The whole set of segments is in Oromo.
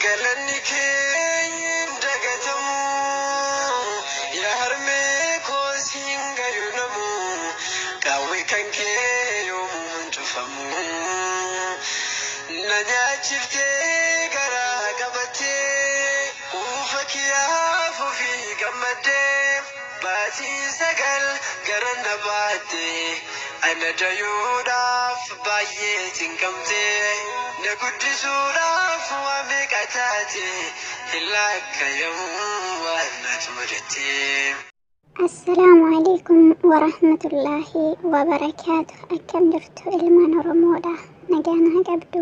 Galanni kee hin dagatamu, yaa harmee koo siin gayu namu, qaawwi kan kee yoomuu hin cufamu. Na nyaachiftee garaa qabattee, quufa kiyyaaf ofii gammaddee, baatii 9 gara na baatte, ana dayuudhaaf baay'ee cinqamtee, na guddisuudhaaf waa meeqa taate, hin laakkayamu waan natti mudatte. Assalaamu alaikum warahmatullaahi wabarakaatu. Akkam jirtu ilmaan Oromoodha? Nagaa naa qabdu?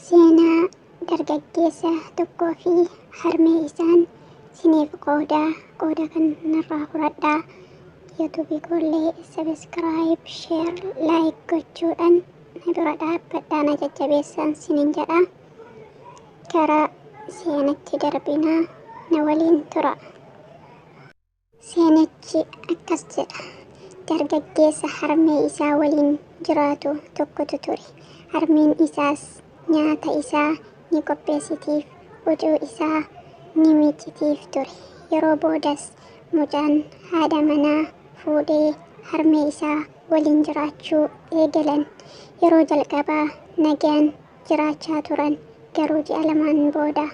Seenaa dargaggeessa tokkoo fi harmee isaan siniif qoodaa, qooda kan narraa fudhadhaa. Yuutuubii koollee sabiskiraayib, sheer, laayik gochuudhaan na bira dhaabbadhaa, na jajjabeessaan sinin jedha. Gara seenatti darbinaa, na waliin tura. Seenichi akkas jedha. Dargaggeessa harmee isaa waliin jiraatu tokkotu ture. Harmeen isaas nyaata isaa ni qopheessitiif, huccuu isaa ni miiccitiif ture. Yeroo boodas mucaan haadha manaa fuudhee harmee isaa waliin jiraachuu eegalan. Yeroo jalqabaa nagaan jiraachaa turan, garuu ji'a lamaan booda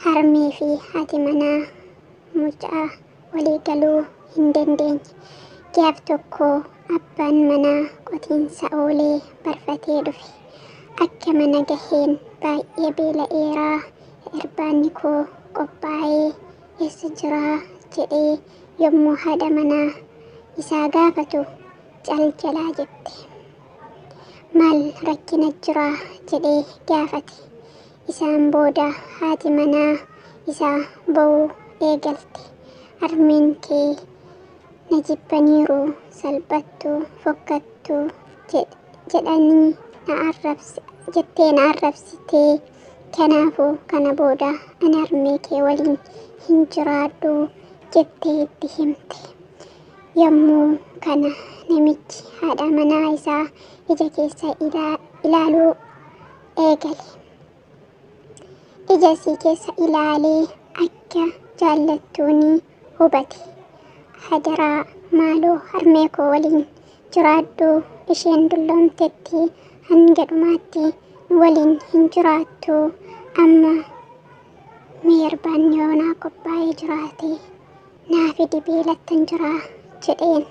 harmee fi haati manaa mucaa walii galuu hin dandeenye. Gaaf tokko abbaan manaa qotiinsa oolee barfatee dhufe. Akka mana gaheen baay'ee beela'eeraa, irbaanni koo qophaa'ee eessa jiraa jedhee yommuu haadha manaa isaa gaafatu cal jalaa jette. Maal rakkina jiraa jedhee gaafate. Isaan booda haati manaa isaa ba'uu eegalte. Harmeen kee na jibbaniiru, salphattuu, fokkattuu jedhanii na arrabse jettee na arrabsitee, kanaafuu kana booda ani harmee kee waliin hin jiraadhu jettee itti himte. Yommuu kana namichi haadha manaa isaa ija keessa ilaaluu eegale. Ija isii keessa ilaalee akka jaallattuu ni hubate. Hadaraa maaloo harmee koo waliin jiraadhu, isheen dulloomtetti, hanga dhumaatti nu waliin hin jiraattu, amma mee irbaanni yoonaa qophaa'ee jiraate naa fidi, beelattan jiraa jedheen.